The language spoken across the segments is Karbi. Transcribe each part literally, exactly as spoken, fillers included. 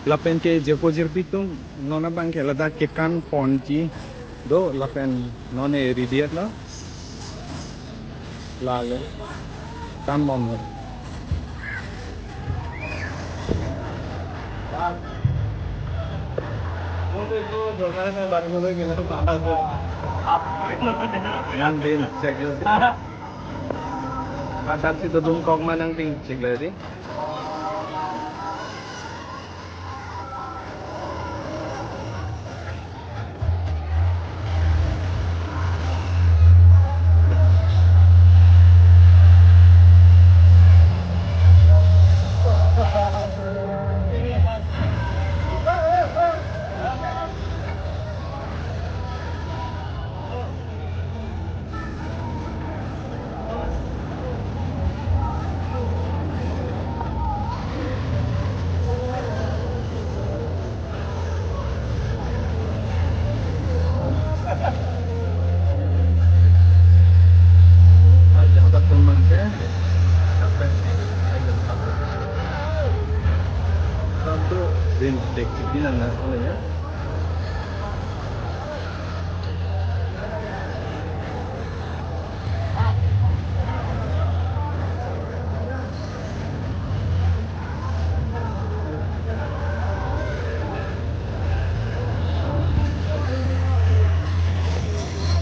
Lapen ke jirpo jirpi atum non abang ke ladak kekan ponji do, lapen non eri diat lo. Lale kan bom lo. Nangding check lo. Pasar si dodun kok ma nangding check lo di.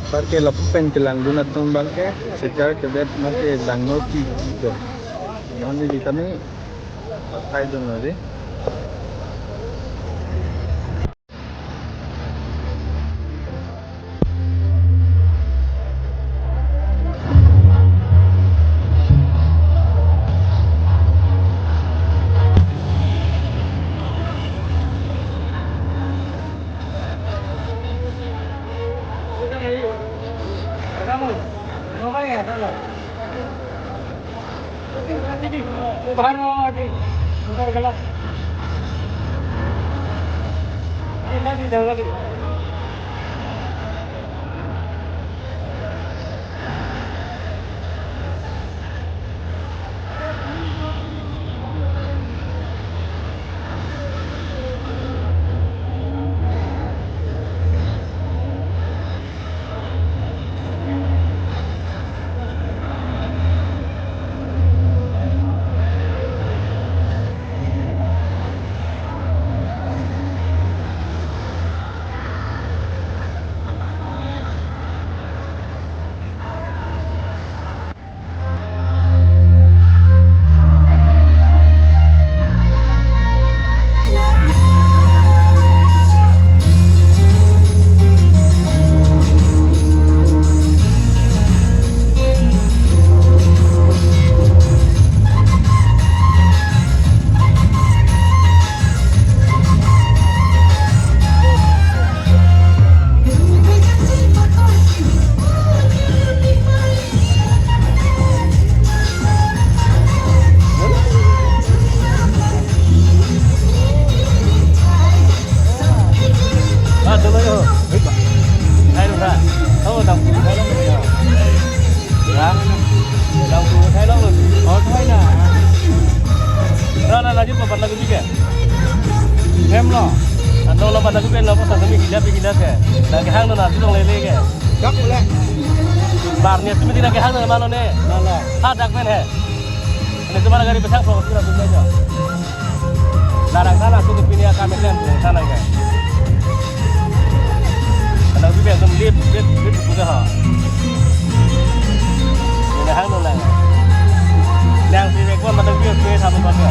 Parke lapu pen kelangdun atum abang ke, sejar kebet mate dangno pi pi do. Yang di kami pakai dun lagi. Ah, dolo yo. Hai, Rura. Oh, dam. Ya. Dam, hai, long. Oh, hai na. Ra, ra, ra, jin papat lagu juga. Hem lo. Ando lo pada lagu pen lo, pas kami gila, gila ke. Nangkehang lo, nasi dong lele ke. Dak boleh. Bar ni, tumi di nangkehang lo, mana ne? Mana? Ha, dak pen he. Ini cuma gari besar, kalau kita punya aja. Larang sana, tuh, pini akan medan, sana ya. Kalau lebih biasa, lip, lip, lip, juga ha. Ini hang lo lang. Yang si Rekon, matang biar, biar sama sama.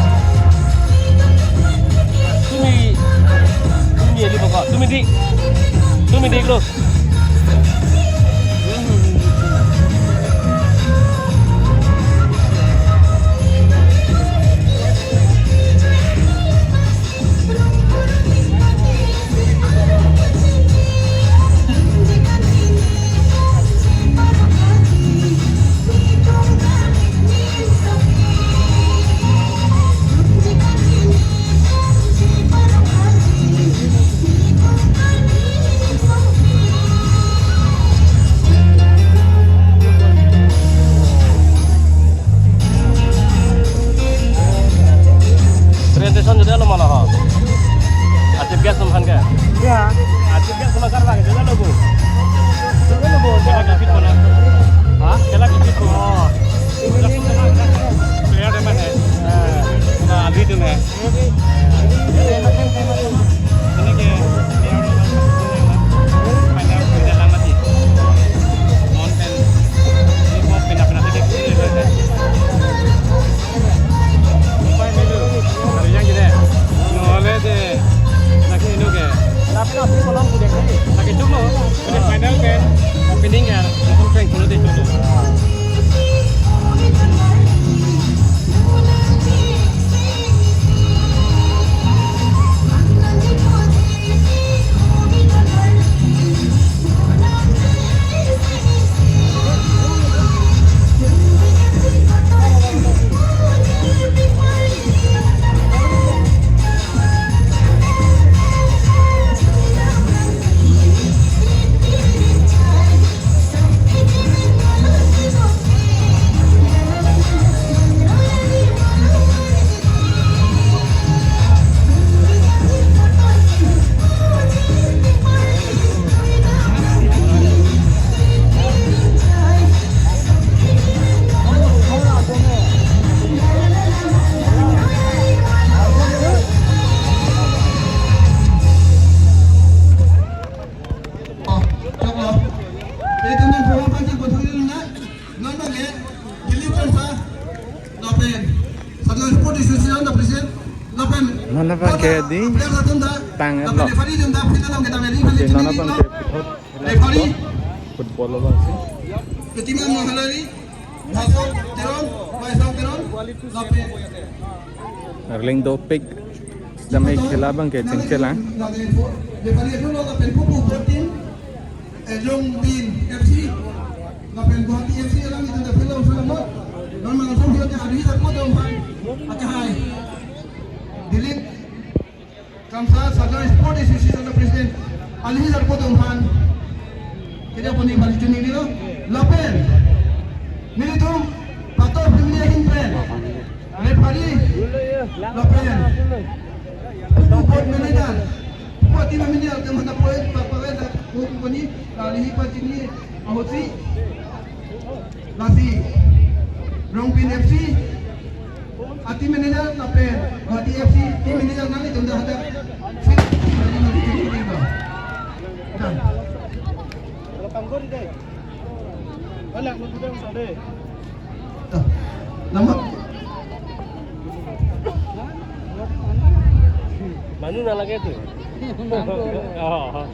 Tumi, tumi di pokok, tumi di, tumi di, bro. Train station jodi alo mana ha? Chief guest aphan ke? Ya. Ah, chief guest aphan sar bang, jala lobo. Jala lobo. Jala kiki kona? Ha? Jala kiki kona? Oh. Player team hai. Ah, atum hai. Ini ke player team hai. Final final mati. Mountain. Ini mau pindah-pindah titik. Upai melu. Kalau yang gini. Noleh deh. Lagi ini ke. Tapi nanti kalau aku deh. Lagi cuma. Ini final kan. Opening ya. Langsung prank dulu deh dulu. Choklo. Itu nang program pagi betul na. Non bagi Dilip Trengsa. Lapen Saklong Sport Association the president. Lapen Non bagi di player atum ta. Tang lapen lo. Referee atum ta, kita nang kita referee. Di non bagi referee. Football lo bang si. Ketima Mahalari. Bhasong Teron, Bhasong Teron, lapen Erling dopik. Damai khela bang ke chengchelang. Lapen Pupu fourteen, eh, Longbin F C, lapen Guwahati F C alam itu dah film selama. Non malam song dia hari tak kau dong hai. Akai. Delete. Kamsa Saklong Sport Association the president, alhi sarpo atum aphan keja poni bali chuningri lo. Lapen nelitum pator family ahin pen referee lapen football manager, football team manager atum aphan point pa pa ta ko koni alhi pachini ahutsi. Lasi Rongpin F C a-team manager lapen Guwahati F C team manager nanglitum dah hadak. Dan. Nama? Manu na lage tu. Oh.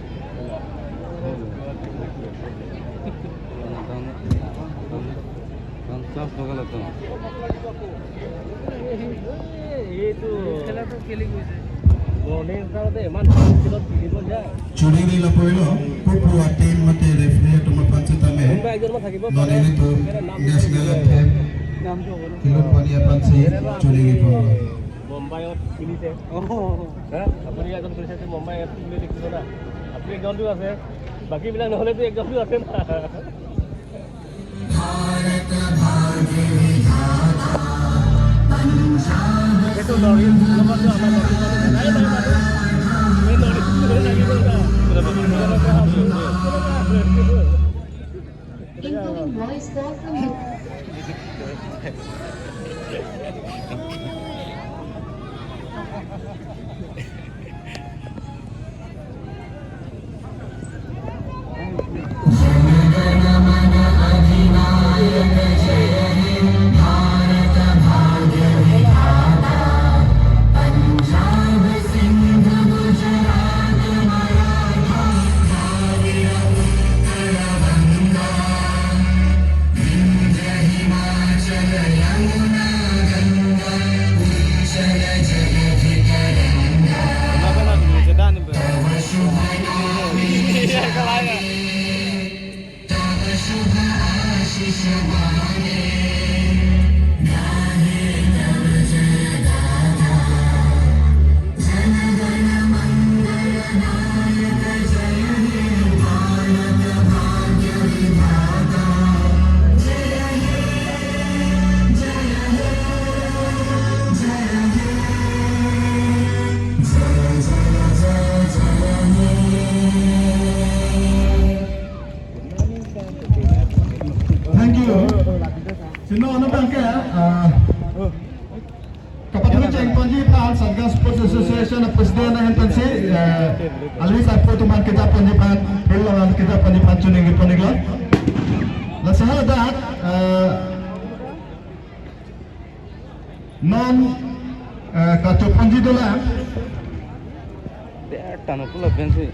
Chance bhal atum. Morning sa de man kilo kilo ja. Chuningri lapu-lo, Pupu a-team mate referee atum aphan setame. Mumbai ekjon man thakibo. Non nelitum national anthem Kilon Pani aphan si chuningri ponlo. মুম্বাইত খেলিছে। অ। হা? আপুনি এজন খেলিছে, Mumbai F C বুলি লিখিব না। আপুনি একজনটো আছে, বাকীবিলাক নহ'লেতো একজনটো আছে না। এইটো লৰি, লগতো আমাৰ লৰি, নাই, নাই, নাই। এই লৰি, লৰি লাগিব না। Incoming voice call from Pini non abangke, ah, kapathu chengponji aphan Sangam Sports Association a President ahin pensi, ah, alis apo atum aphan kejapponji aphan, hurlo aphan kejapponji aphan choningri pon-iklo. Lasi hadak, ah, non, ah, kachoponji dolang. Dia tanu pula pensi.